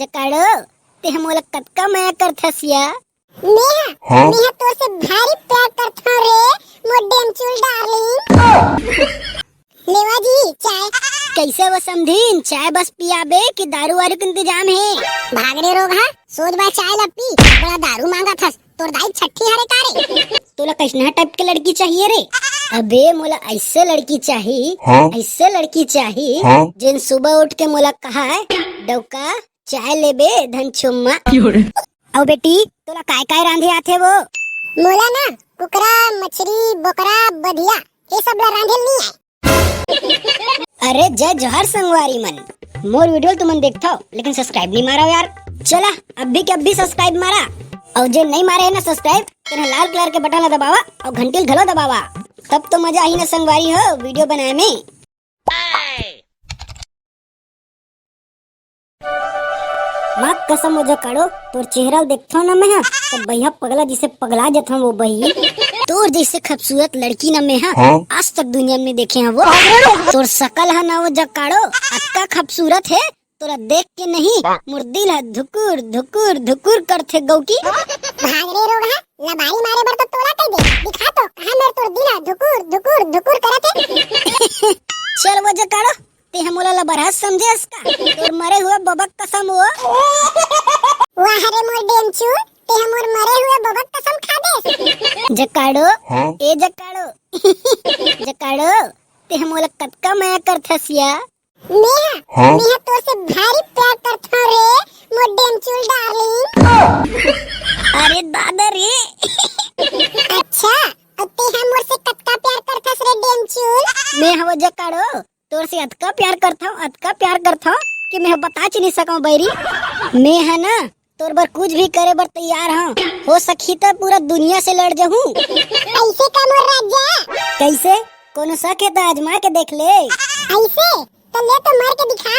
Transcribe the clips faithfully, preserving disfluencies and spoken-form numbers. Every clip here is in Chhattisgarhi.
जकाड़ो, तेंह मोला कतका मया करथस या? मेंह, हाँ? मेंह तोर से भारी प्यार करथंव रे, मोर डेमचुल डार्लिंग। लेवा जी, चाय। कइसे वो समधिन, चाय बस पियाबे कि दारू वारू के इंतजाम हे? भाग रे रोगहा, सोझ बाय चाय ला पी, बड़ा दारू मांगत हस, तोर दाई छट्ठी हरे का रे? तोला कइसना टाइप के लड़की चाहिए रे? अबे मोला अइसे लड़की चाही, हाँ? अइसे लड़की चाही, हाँ? जेन सुबह उठ के मोला कहाय, "डौका, चाय लेबे धन छुम्मा।" अउ बेटी, तोला काय काय रांधे आथे वो? मोला ना कुकरा, मछरी, बोकरा, बधिया, ये सब ला रांधे ल नइ आय। अरे जय जोहार संगवारी मन, मोर video ल तुमन देखथव लेकिन subscribe नइ मारव यार। चला अभी के अभी subscribe मारा, अउ जे नइ मारे हे ना subscribe, तेन लाल colour के button ला दबावा अउ घंटी ल घलो दबावा, तब तो मजा आही ना संगवारी हो video बनाए में। माँ कसम वो जकाड़ो, तोर चेहरा ल देखथंव ना मेंह, त बइहा पगला जइसे पगला जथंव वो बही। तोर जइसे खूबसूरत लड़की ना मेंह, हाँ? आज तक दुनिया में नइ देखे हंव वो। तोर सकल ह ना वो जकाड़ो, अतका खूबसूरत हे, तोला देख के नहीं, मोर दिल ह धुकुर, धुकुर, धुकुर करथे गौकी। भाग रे रोगहा, लबारी मारे बर तो तोला कहि दे, दिखा तो, कहाँ मेर तोर दिल ह धुकुर, धुकुर, धुकुर करत हे। चल वो जकाड़ो, तेंह मोला लबरहा समझे हस का? तोर मरे हुए बबक कसम वो। वाह रे मोर डेमचुल, तेंह मोर मरे हुए बबक कसम खा देस। जकाड़ो, हाँ? ए जकाड़ो, जकाड़ो, तेंह मोला कतका मया करथस या? मेंह, हाँ? मेंह तोर से भारी प्यार करथंव रे, मोर डेमचुल डार्लिंग। अरे दादा रे। अच्छा, अउ तेंह मोर से कतका प्यार करथस रे डेमचुल? मेंह वो जकाड़ो, तोर से अतका प्यार करथंव, अतका प्यार करथंव कि मेंह बताच नइ सकंव बइरी। मेंह ना तोर बर कुछ भी करे बर तैयार हंव। हो सकही त पूरा दुनिया से लड़ जहूं। कइसे का मोर राजा? कइसे? कोनो शक हे त आजमा के देख ले। अइसे? त ले तो मर के दिखा।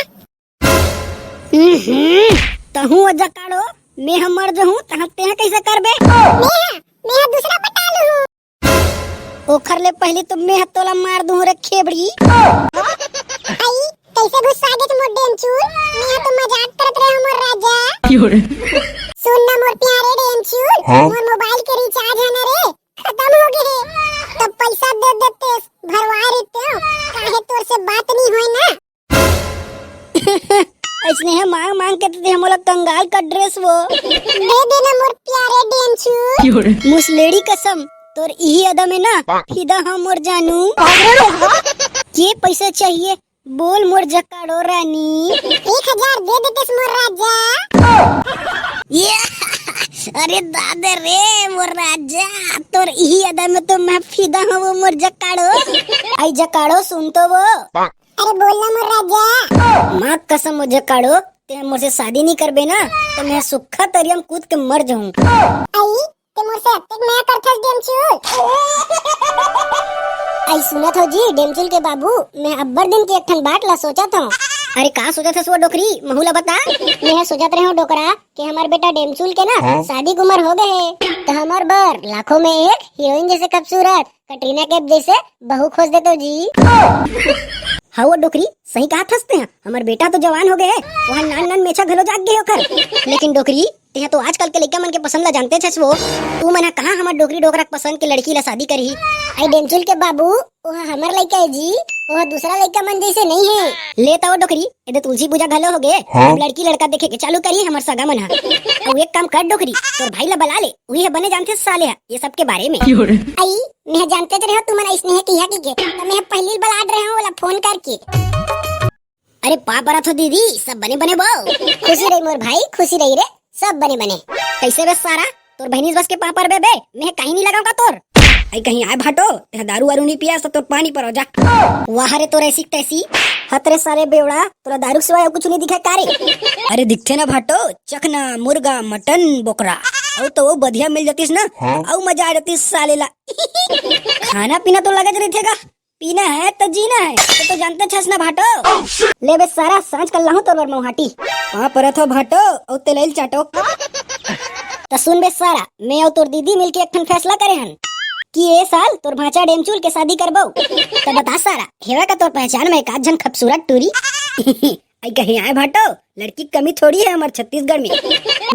उहुं, तहूं ओ जकाड़ो, मेंह मर जहूं, तहां तेंह कइसे करबे? मेंह, मेंह दूसरा पटा लूं। ओखर ले पहिली तो मेंह तोला मार दूं रे खेबड़ी। आई, कइसे गुस्सा गेच मोर डेमचुल? मेंह तो मजाक करत रहेंव मोर राजा। सुन ना मोर प्यारे डेमचुल, हाँ? मोर mobile के recharge हे ना रे, खतम हो गे हे। त पइसा दे देतेस, भरवाय रहितेंव, काहे तोर से बात नइ होय ना। अइसने हे मांग मांग के तेंह मोला कंगाल कर देस वो। दे दे ना मोर प्यारे डेमचुल। मुसलेड़ी कसम, तोर इही अदा में ना फिदा हंव मोर जानू। के पइसा चाहिए? बोल मोर जकाड़ो रानी। एक हजार दे देतेस मोर राजा। ये, अरे दादा रे मोर राजा, तोर इही अदा में तो मैं फिदा हंव वो मोर जकाड़ो। आई जकाड़ो सुन तो वो। अरे बोल ना मोर राजा। माँ कसम वो जकाड़ो, तें मोर से शादी नइ करबे ना, त मैं सुक्खा तरिया म कूद के मर जहूं। आई, तें मोर से अतेक मया करथस डेमचुल। आई सुनत हव जी, डेमचुल के बाबू, मैं अब्बड़ दिन के एक ठन बात ला सोचत हंव। अरे का सोचत हस वो डोकरी, महू ला बता। मैं सोचत रहेंव डोकरा के हमर बेटा डेमचुल के ना हाँ? शादी के उमर हो गे हे, त हमर बर लाखों में एक हीरोइन जइसे खूबसूरत कटरीना कैफ जइसे बहू खोज देतेव जी। हाँ वो डोकरी, सही कहत हस तें, हमर बेटा तो जवान हो गे हे, वहाँ नान नान मेछा घलो जाग गे हे ओखर। लेकिन डोकरी, तेंह तो आजकल के लइका मन के पसंद ला जानतेच हस वो। तुमन ह कहाँ हमर डोकरी डोकरा के पसंद के लड़की ला शादी करही? आई डेमचुल के बाबू, ओह हमर लइका हे जी, ओह दूसरा लइका मन जइसे नइ हे। ले त वो डोकरी, एदे तुलसी पूजा घलो हो गे, हाँ? अब लड़की लड़का देखे के चालू करही हमर सगा मन ह। अउ एक काम कर डोकरी, तोर भाई ला बला ले, उही ह बने जानथे साले ह ये सब के बारे में। आई, मैं जानतेच रहेंव तुमन अइसने हे किहा कहिके, त मैं पहिली बलात रहेंव ओला फोन करके। अरे पाँव परत हंव दीदी, सब बने बने बो। खुशी रही मोर भाई, खुशी रही रे, सब बने बने। कइसे बे सारा, तोर बहिनीच बस के पाँव परबे बे, मैं कहीं नइ लगांव का तोर? आई कहीं आय भाटो, तें दारू वारू नइ पियस त तोर पाँव नइ परंव जा। वाह रे तोर ऐसी तैसी। हत रे सारे बेवड़ा, तोला दारू के सिवाय अउ कुछु नइ दिखय का रे? अरे दिखथे ना भाटो, चखना, मुर्गा, मटन, बोकरा, अउ तो वो बधिया मिल जातिस ना, हाँ? अउ मजा आ जातिस साले ला। खाना पीना तो लगेच रहिथे गा, पीना है तो जीना है, तो, तो जानतेच हस ना भाटो। ले बे सारा, सांझ कर लाहूं तोर बर मउहाटी। पाँव परत हंव भाटो, अउ तें लइल चाटो। त सुन बे सारा, मैं अउ तोर दीदी मिलके एक ठन फैसला करे हन कि ए साल तोर भांचा डेमचुल के शादी करबो। त बता सारा, हेवय का तोर पहचान में एक आध झन खूबसूरत टूरी? अई कहीं आय भाटो, लड़की के कमी थोड़ी हे हमर छत्तीसगढ़ में।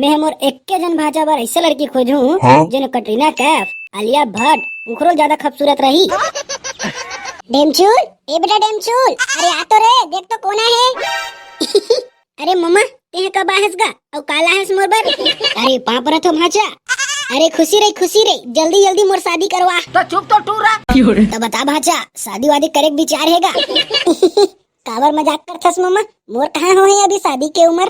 मैं हमर एक्के जन भांचा बर अइसे लड़की खोजहूं, हाँ? जेन कटरीना कैफ, आलिया भट्ट, उखरो ज्यादा खूबसूरत रही। डेमचूल, ए बेटा डेमचूल, अरे आ तो रे, देख तो कोन आय हे। अरे ममा, तें कब आय हस गा? अउ का लाय हस मोर बर? अरे पाँव परत हों भांचा। अरे खुशी रही, खुशी रही, जल्दी जल्दी मोर शादी करवा। त चुप तो टूरा। त बता भांचा, शादी वादी करे के विचार हे गा? काबर मजाक करथस ममा, मोर कहाँ होहे अभी शादी के उमर?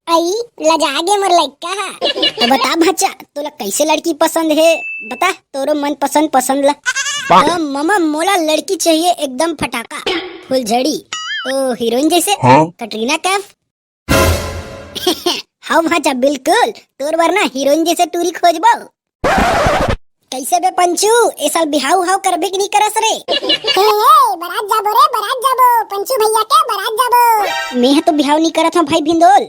अई, लजा गे मोर लइका हा। त बता भांचा, तोला कइसे लड़की पसंद हे? बता, तोरो मन पसंद पसंद ला। त ममा, मोला लड़की चाहिए एकदम फटाका, फुलझड़ी, ओ हीरोइन जइसे, हाँ? कटरीना कैफ। हव भांचा, बिल्कुल तोर बर ना हीरोइन जइसे टूरी खोजबो। कइसे बे पंचू, ए साल बिहाव उहाव करबे कि नइ करस रे? हे, हे, बरात जाबो रे, बरात जाबो, पंचू भैया के बरात जाबो। मेंह तो बिहाव नइ करत हों भाई भिंदोल।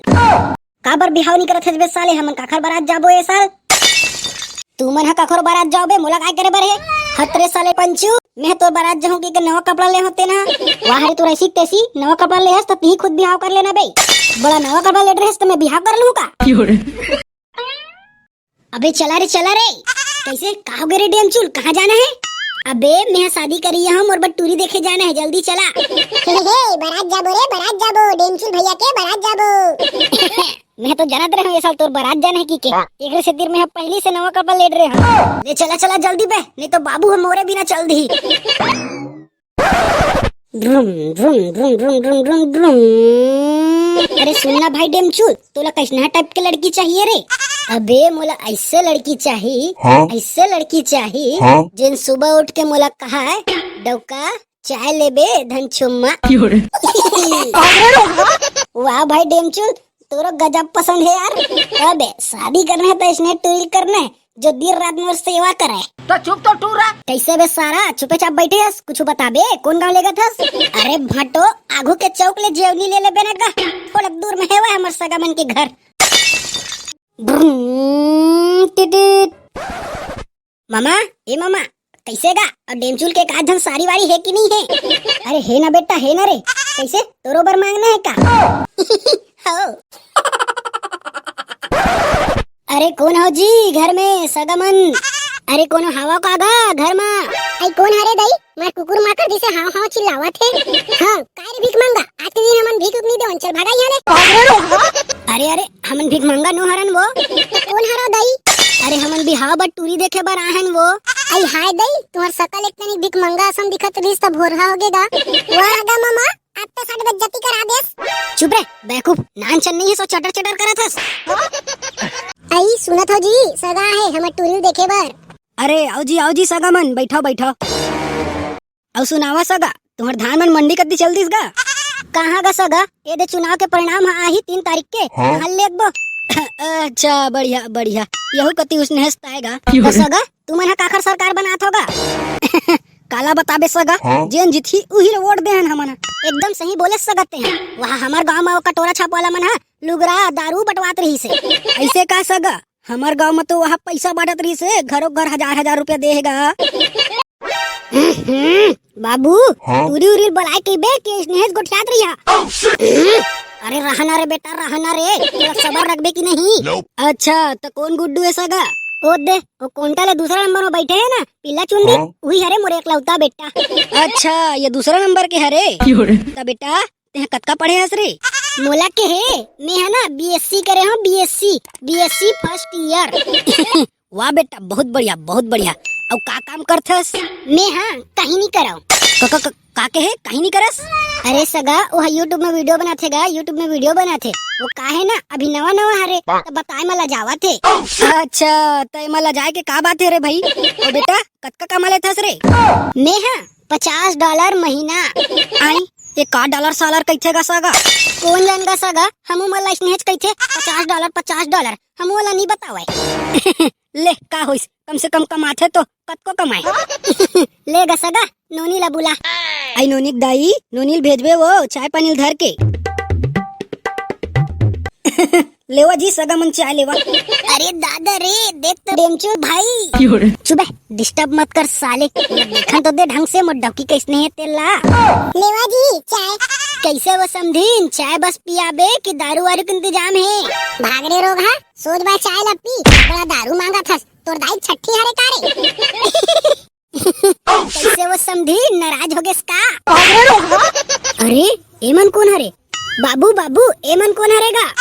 काबर बिहाव नइ करत हस बे साले, हमन काखर बरात जाबो ए साल? तुमन ह काखर बरात जाव बे, मोला काय करे बर हे? हत रे साले पंचू, मेंह तोर बरात जाहूं कहिके नवा कपड़ा ले हों तेन ह। वाह रे, तोर अइसी तइसी नवा कपड़ा ले हस त तिहीं खुद बिहाव कर लेना बे। बड़ा नवा कपड़ा ले डरे हस त मैं बिहाव कर लूं का? अबे चला रे, चला रे। कइसे? का होगे रे डेमचूल, कहाँ जाना हे? अबे, मेंह शादी करिया हों, मोर बर टूरी देखे जाना हे, जल्दी चला। हे, हे, बरात जाबो रे, बरात जाबो, डेमचूल भैया के बरात जाबो। मेंह तो जानत रहेंव, ए साल तोर बरात जाना हे कहिके। एकरे सेती मेंह पहिली से नवा कपड़ा ले डरे हों। ले चला, चला जल्दी बे, नइ तो बाबू ह मोरे बिना चल दिही। ड्रुम, ड्रुम, ड्रुम। अरे सुन ना भाई डेमचूल, तोला कइसना टाइप के लड़की चाहिए रे? अबे मोला अइसे लड़की चाही, हाँ? अइसे लड़की चाही, हाँ? जेन सुबह उठ के मोला कहा, "डौका, चाय लेबे धन छुम्मा।" वाह भाई डेमचूल, तोरो गजब पसंद हे यार। अबे शादी करना हे त अइसने टूरी ल करना हे, जो दिन रात मोर सेवा करे। त चुप तो टूरा। कइसे बे सारा, चुपे चाप बइठे हस, कुछू बताबे, कोन गांव लेगत हस? अरे भांटो, आघू के चौक ले जेवनी ले लेबे ना गा, थोड़ा दूर में हेवय हमर सगा मन के घर। ब्रूम, टिटिट। मामा, ए मामा, कइसे गा? अउ डेमचूल के एकाध झन सारी वारी हे कि नइ हे? अरे हे ना बेटा, हे ना रे। कइसे? तोरो बर मांगना हे का? हो। अरे कोन हो जी घर में सगा मन? अरे कोनो हवा का गा घर मा? अई कोन हरे दई? मार कुकुर माकर जइसे हाव हाव चिल्लावत हे। हाँ, काय रे भीख मंगा? आज के दिन हमन भीख उख नइ देवन, चल भागा इहाँ ले। अरे अरे, हमन भीख मंगा नो हरन वो। कोन हरो दई? अरे हमन बिहाव बर टूरी देखे बर आहन वो। अई हाय दई, तुंहर सकल एक तनिक भीख मंगा असन दिखत रहिस त भोरहा होगे गा। वाह गा मामा, आज तो साठ बेइज्जती करा देस। चुप रे, बेवकूफ, नान चन नइ हे सो चटर चटर करत हस। अई सुनत हो जी, सगा हे हमर टूरी ल देखे बर। अरे आओ जी, आओ जी सगा मन, बइठव, बइठव। अउ सुनावा सगा, तुंहर धान मन मंडी कति चल दिस गा? कहाँ गा सगा, ए दे चुनाव के परिणाम ह आही तीन तारीख के, हाँ? कहाँ लेगबो? अच्छा, बढ़िया, बढ़िया, यहू कति उसनेहस ताय गा। त सगा, तुमन ह काखर सरकार बनात हो गा? काला बताबे सगा, हाँ? जेन जीतही उही ल वोट देहन हमन ह। एकदम सही बोले सगा तें ह। वहाँ हमर गांव म वो कटोरा छाप वाला मन ह लुगरा दारू बंटवात रहिस हे। अइसे का सगा? हमर गांव म तो वहाँ पइसा बांटत रहिस हे, घरो घर हजार हजार रुपया दे हे गा। हम्म, बाबू, हाँ? टूरी उरी ल बलाय कहिबे के स्नेहस गोठियात रहिहा। अरे रहा ना रे बेटा, रहा ना रे, थोड़ा सबर रखबे कि नहीं? अच्छा, त कोन गुड्डू हे सगा? ओ दे, ओ कोंटा ले दूसरा नंबर में बइठे हे ना, पीला चुंदी, हाँ? उही हरे मोर एकलौता बेटा। अच्छा, ये दूसरा नंबर के हरे? त बेटा, तेंह कतका पढ़े हस रे? मोला के हे, मैं ह ना बीएससी करे हूँ, बीएससी, बीएससी फर्स्ट ईयर। वाह बेटा, बहुत बढ़िया, बहुत बढ़िया। अउ का काम करथस? मैं ह कहीं नहीं करव। क-, क-, क-, का के हे? कहीं नहीं करस? अरे सगा, वो ह YouTube में वीडियो बनाथे गा, YouTube में वीडियो बनाथे। वो का हे ना, अभी नवा नवा हरे, त बताए म लजावत हे। अच्छा, त एमा लजाए के का बात हे रे भाई? ओ बेटा, कतका कमा लेथस रे? मैं ह पचास डॉलर महीना। आई, ये का डॉलर सालर कहिथे गा सगा? कोन जान गा सगा, हमू मन ला स्नेहच कहिथे, पचास डॉलर, पचास डॉलर, हमू ला नी बतावय। ले, का होइस, कम से कम कमाथे तो, कतको कमाए। ले गा सगा, नोनी ला बुला। आई नोनी के दाई, नोनी ल भेजबे वो, चाय पानी ल धर के। लेवा जी, सगा मन चाय लेवा। अरे दादा रे, देख तो डेमचू भाई। चुप बे, डिस्टर्ब मत कर साले। देखन तो दे ढंग से, मोर डौकी कइसने हे तेला। लेवा जी चाय। कइसे वो समधिन, चाय बस पियाबे कि दारू वारू के इंतजाम हे? भाग रे रोगहा, सोझ बाय चाय ला पी, बड़ा दारू मांगत हस, तोर दाई छट्ठी हरे का रे? कइसे वो समधिन, नाराज हो गेस का? अरे, एमन कोन हरे? बाबू, बाबू, एमन कोन हरे गा?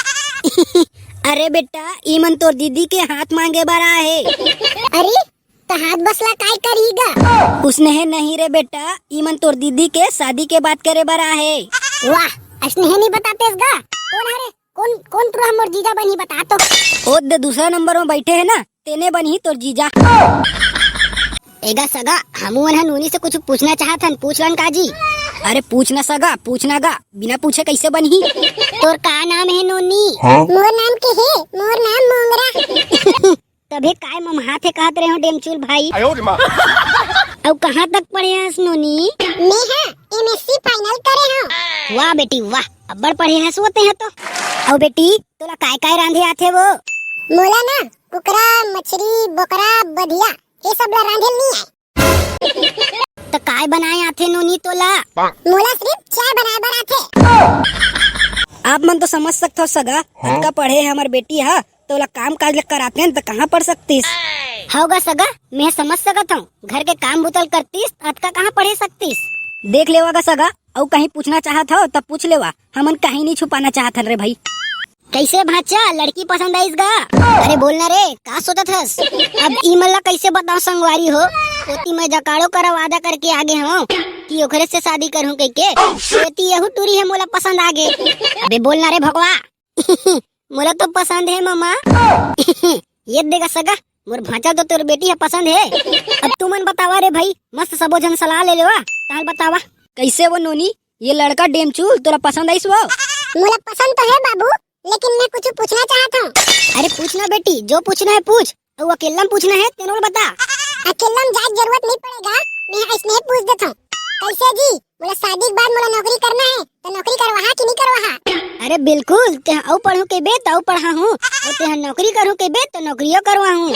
अरे बेटा, ईमन तोर दीदी के हाथ मांगे बर आए हे। अरे, त हाथ बस ला काय करही गा? उसने हे नहीं रे बेटा, ईमन तोर दीदी के शादी के बात करे बर आए हे। वाह, असने हे नहीं बतातेस गा। कोन हरे? कोन, कोन टुरा मोर जीजा बनही बता तो? ओ दे दूसरा नंबर में बैठे हे ना, तेने बनही तोर जीजा। एगा सगा, हमू मन ह नोनी से कुछ पूछना चाहत हन, पूछ लन का जी? अरे पूछ ना सगा, पूछ ना गा, बिना पूछे कइसे बनही? तोर का नाम हे नोनी? मोर नाम के हे, मोर नाम मोंगरा। तभे काय ममहात हे कहत रहे हो डेमचूल भाई। अउ कहाँ तक पढ़े हस नोनी? मैं ह एमएससी फाइनल करे हव। वाह बेटी वाह, अब्बड़ पढ़े हस वो तें ह तो। अउ बेटी, तोला काय काय रांधे आथे वो? मोला ना कुकरा, मछरी, बोकरा, बधिया, ये सब ला रांधे ल नहीं आए। त काय बनाए आथे नोनी तोला? मोला सिर्फ चाय बनाए बर आथे। आप मन तो समझ सकथव सगा, अतका पढ़े हे हमर बेटी ह, तोला काम काज ल करातेन त कहाँ पढ़ सकतिस? हव गा सगा, मैं समझ सकत हव, घर के काम बुतल करतिस, अतका कहाँ पढ़े सकतिस? देख लेवा गा सगा, अउ कहीं पूछना चाहत हव त पूछ लेवा, हमन कहीं नहीं छुपाना चाहत हन रे भाई। कइसे भांचा, लड़की पसंद आइस गा? अरे बोल ना रे, का सोचत हस? अब ईमन ला कइसे बताओ संगवारी हो, ओती मैं जकाड़ो करा वादा करके आगे हव कि ओकरे से शादी करहूं कहिके, एती यहू टूरी हे मोला पसंद आगे। अबे बोल ना रे भगवा। मोला तो पसंद हे ममा। ये देगा सगा, मोर भांचा तो तोर बेटी ह पसंद हे। अब तुमन बतावा रे भाई, मस्त सबो झन सलाह ले लेवा, तहां बतावा। कइसे वो नोनी, ये लड़का डेमचूल तोला पसंद आइस वो? मोला पसंद तो हे बाबू, लेकिन मैं कुछ पूछना चाहत हूँ। अरे पूछ ना बेटी, जो पूछना हे पूछ, अउ अकेल्ला में पूछना हे तेनो ल बता। अकेल्ला में जाए के जरूरत नहीं पड़ेगा, मैं अइसने पूछ देत हूँ। कइसे जी, मोला शादी के बाद मोला नौकरी करना हे, त नौकरी करवाहा कि नहीं करवाहा? अरे बिल्कुल, तें अउ पढ़हूं कहिबे त अउ पढ़ाहूं, अउ तें नौकरी करहूं कहिबे त नौकरियो करवाहूं।